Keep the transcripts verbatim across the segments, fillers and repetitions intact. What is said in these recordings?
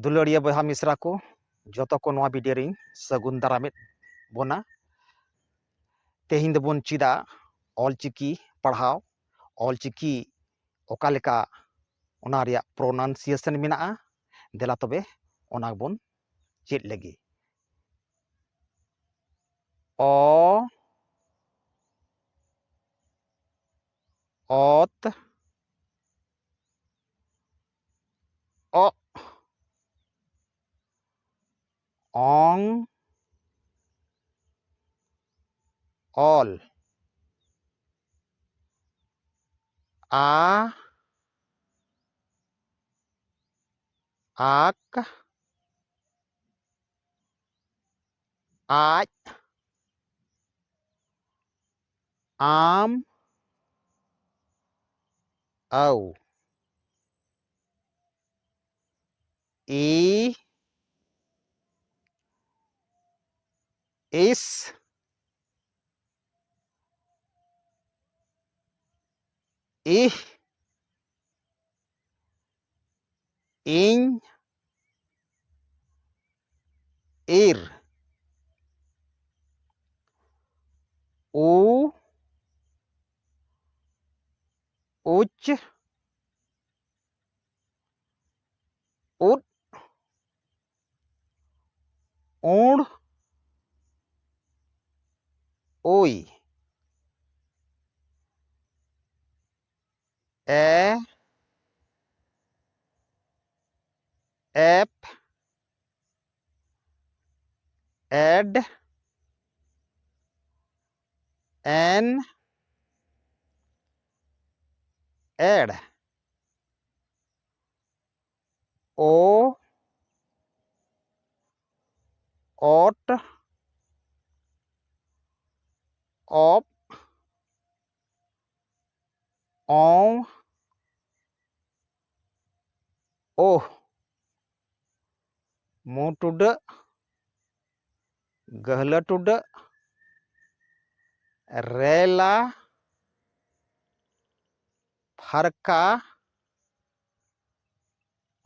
ᱫᱩᱞᱟᱹᱲᱤᱭᱟᱹ ᱵᱚᱭᱦᱟ ᱢᱤᱥᱨᱟ ᱠᱚ, ᱡᱚᱛᱚ ᱠᱚ ᱱᱚᱣᱟ ᱵᱷᱤᱰᱤᱭᱳ ᱨᱤᱧ ᱥᱟᱹᱜᱩᱱ ᱫᱟᱨᱟᱢᱮᱫ ᱵᱚᱱᱟ᱾ ᱛᱮᱦᱮᱧ ᱫᱚᱵᱚᱱ ᱪᱮᱫᱟ ᱚᱞᱪᱤᱠᱤ ᱯᱟᱲᱦᱟᱣ, ᱚᱞᱪᱤᱠᱤ ᱚᱠᱟ ᱞᱮᱠᱟ ᱚᱱᱟ ᱨᱮᱭᱟᱜ ᱯᱨᱚᱱᱟᱣᱩᱱᱥᱤᱭᱮᱥᱚᱱ ᱢᱮᱱᱟᱜᱼᱟ᱾ ᱫᱮᱞᱟ ᱛᱚᱵᱮ ᱚᱱᱟ ᱵᱚᱱ ᱪᱮᱫ ᱞᱮᱜᱮ᱾ ᱚ, ᱚᱛ, ᱚᱜ, ᱚᱝ, ᱚᱞ, ᱟ, ᱟᱠ, ᱟᱡ, ᱟᱢ, ᱟᱹᱣ, ᱤ, ᱤᱥ, ᱤᱦ, ᱤᱧ, ᱤᱨ, ᱩ, ᱩᱪ, ᱩᱫ, ᱩᱬ, ᱩᱭ, ᱮ, ᱮᱯ, ᱮᱰ, ᱮᱱ, ᱮᱲ, ᱳ, ᱚᱴ, ᱚᱯ, ᱚᱸ, ᱳᱦ, ᱢᱩ ᱴᱩᱰᱟᱹᱜ, ᱜᱟᱹᱦᱞᱟᱹ ᱴᱩᱰᱟᱹᱜ, ᱨᱮᱞᱟ, ᱯᱷᱟᱨᱠᱟ,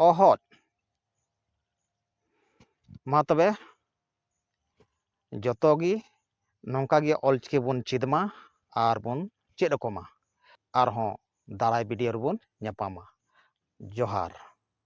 ᱚᱦᱚᱫ, ᱢᱟ ᱛᱚᱵᱮ, ᱡᱚᱛᱚ ᱜᱮ ᱱᱚᱝᱠᱟ ᱜᱮ ᱚᱞᱪᱤᱠᱤ ᱵᱚᱱ ᱪᱮᱫ ᱢᱟ ᱟᱨ ᱵᱚᱱ ᱪᱮᱫ ᱟᱠᱚ ᱢᱟ᱾ ᱟᱨᱦᱚᱸ ᱫᱟᱨᱟᱭ ᱵᱷᱤᱰᱤᱭᱳ ᱨᱮᱵᱚᱱ ᱧᱟᱯᱟᱢᱟ᱾ ᱡᱚᱦᱟᱨ᱾